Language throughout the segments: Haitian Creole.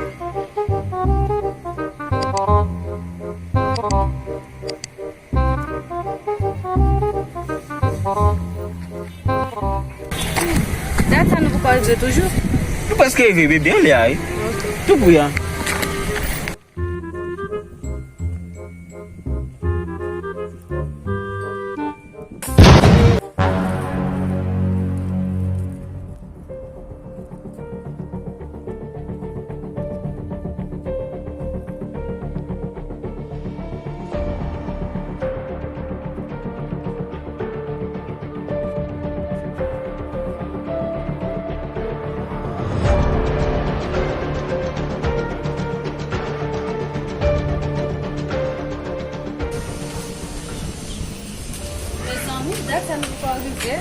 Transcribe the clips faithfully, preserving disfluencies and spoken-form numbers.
Dat sa nou poko rive toujou? Nou prèske rive, bebe, anlè a, wi. Tou pri a. Mezanmi, dat sa nou poko rive.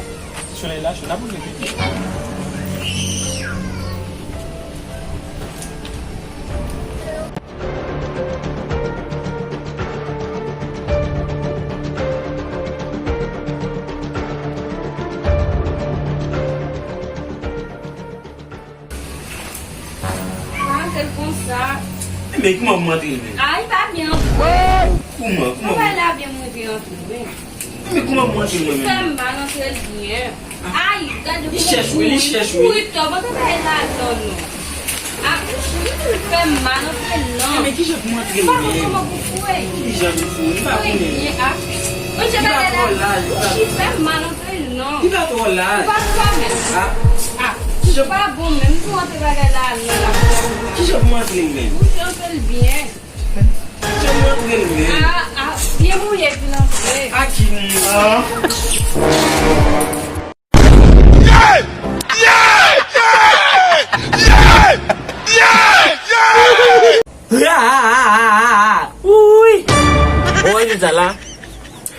Solèy la cho, n ap rive bebe. Pa antre l konsa. Men kouman pou m antre l menm? A, li pa byen antre. Kouman? Kouman? Kouman? Bagay la byen mwen te antre, wi. Men kouman pou m antre l mwen menm? Fè m mal antre l byen. Ay, gade li chèch, wi, li chèch, wi. Kouri tò, mwen te bay la non, non. A, li fè m mal antre l non. Men kijan pou m antre l byen? Kouman pou foure? Kijan pou foure? Li pa konnen. Byen, a. Li pa twò laj, li pa. Li fè m mal antre l non. Li pa twò laj. Ou pa twò menm. A. A. Kijan? Ou pa bon menm pou antre bagay la non la. Kijan pou m antre l menm? Ou te antre l byen. Kijan pou m antre l menm? A, a, byen mouye pou l antre. A ki moun? A. Wouy! Ou wè vizaj la?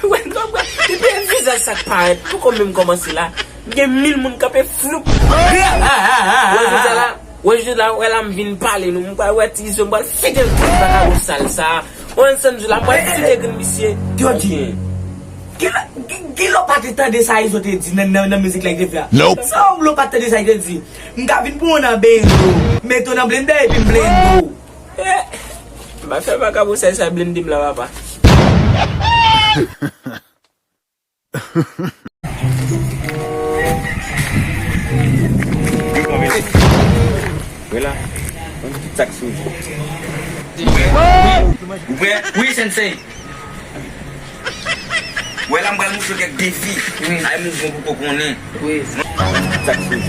Wè, non, wè, depi e vizaj sa k parèt, poko menm kòmanse la. Gen mil moun kanpe floup. Wè vizaj la? Wè jodi la, wè la m vin pale nou. M pral wè ti izo, m pral fite l tout vakabon sal sa. Wè ansanm di la, m pral fite grenn misye. Yo di. Kilè, ki, kilè w pa te tande sa izo te di nan, nan, nan mizik la ki te fè a? Nope. Sa w lo pa tande sa li te di? M ka vin pran w nan bendo, mete w nan blendè epi m blende w. Eh, m pa fè vakabon sal sa blende m la, papa. Vwala. Yon ti tak sou. Ou prè? Wi, sensei. Wè la, m pral moutre w kèk defi. Wi. Ay mouvman pou ko konnen. Wi. Yon ti tak sou.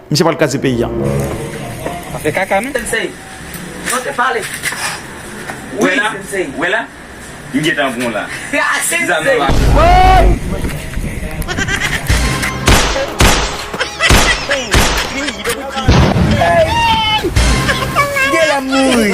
Misye pral kraze peyi a. Sa fè kaka, non? Sensei. Non, te pale. Wi, sensei. Wè la? M gentan pran w la. Zam nan pa. Gen la mouri.